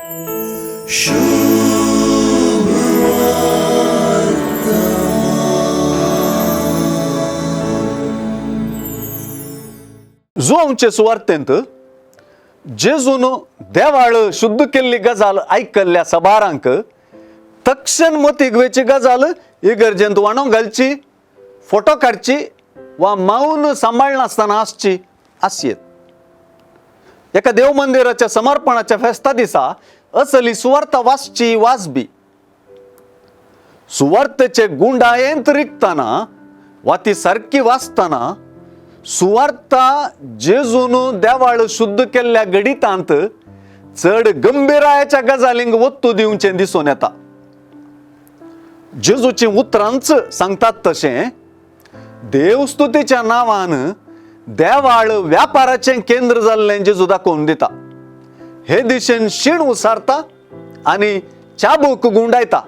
जुवांवचे सुवार्तेंत जेजून देवाळ शुद्ध केल्ली गजाल आयकल्ल्या सबारांक तक्षण मतीक वेची गजाल इगर्जेंत वाणोंक घालची, फोटो काडची वा मावन सांबाळनासतना आसची आसयेत. एका देव मंदिराच्या समर्पणाच्या फेस्ता दिसा असली सुवार्ता वाचची वाजबी. सुवार्तेचे गुंडायेंत रिगतना वा ती सारकी वाचतना सुवार्ता जेजून देवाळ शुद्ध केल्ल्या गणितांत चड गंभीरायाच्या गजालींक वत्तू दिवचें दिसून येता. जेजूची उतरांच सांगतात तशें देवस्तुतीच्या नांवान देवाळ व्यापाराचें केंद्र जाल्लें जेजू दाखोवन दिता. हे दिशेन शीण उसारता आनी चाबूक गुंडायता.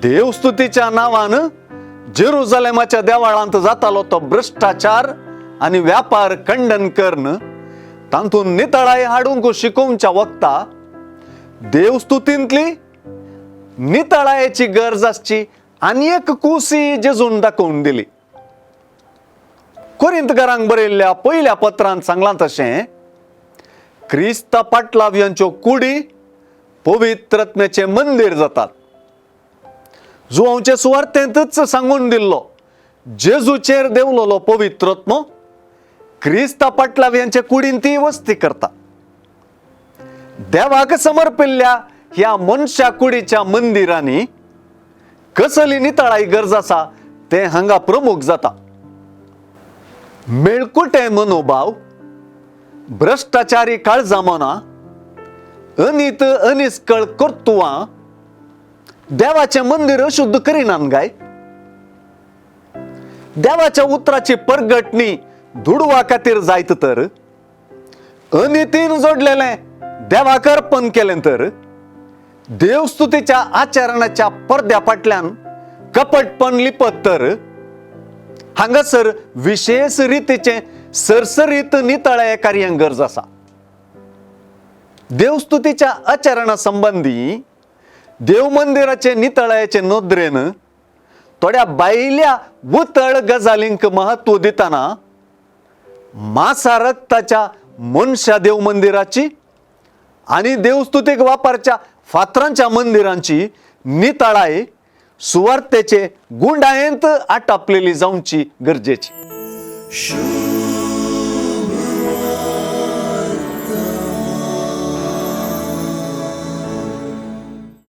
देवस्तुतीच्या नांवान जेरुजलेमाच्या देवाळांत जातालो तो भ्रश्टाचार आनी व्यापार खंडन करून तातूंत नितळाय हाडूंक शिकोवच्या वखता देवस्तुतींतली नितळायेची गरज आसची आनी एक कुसी जेजून दाखोवन दिली. कोरिंतकारांक बरयल्ल्या पयल्या पत्रांत सांगलां तशें क्रिस्ता पाटलाव्यांच्यो कुडी पवित्रत्म्याचें मंदीर जातात. जुवांवचे सुवार्तेंतच सांगून दिल्लो जेजूचेर देंवलोलो पवित्रत्मो क्रिस्ता पाटलाव्यांचे कुडीन ती वस्ती करता. देवाक समर्पिल्ल्या ह्या मनशा कुडीच्या मंदिरांनी कसली नितळाई गरज आसा तें हांगा प्रमुख जाता. मेळकुटे मनोभाव, भ्रश्टाचारी काळजामना, अनीत अनिस्कळ कर्तुवां देवाचें मंदिर अशुद्ध करिनात गाय. देवाच्या उतराची परगटणी दुडवा खातीर जायत तर, अनितीन जोडलेलें देवाक अर्पण केलें तर, देवस्तुतीच्या आचरणाच्या पडद्या फाटल्यान कपटपण लिपत तर, हांगासर विशेष रितीचें सरसरीत नितळाये कार्यांक गरज आसा. देवस्तुतीच्या आचरणा संबंदी देव मंदिराचे नितळायेचे नदरेन थोड्या भायल्या उतळ गजालींक म्हत्व दितना मासा रक्ताच्या मनशा देव मंदिराची आनी देवस्तुतीक वापरच्या फातरांच्या मंदिरांची नितळाय सुवार्तेचे गुंडायेंत आटापलेली जावची गरजेची.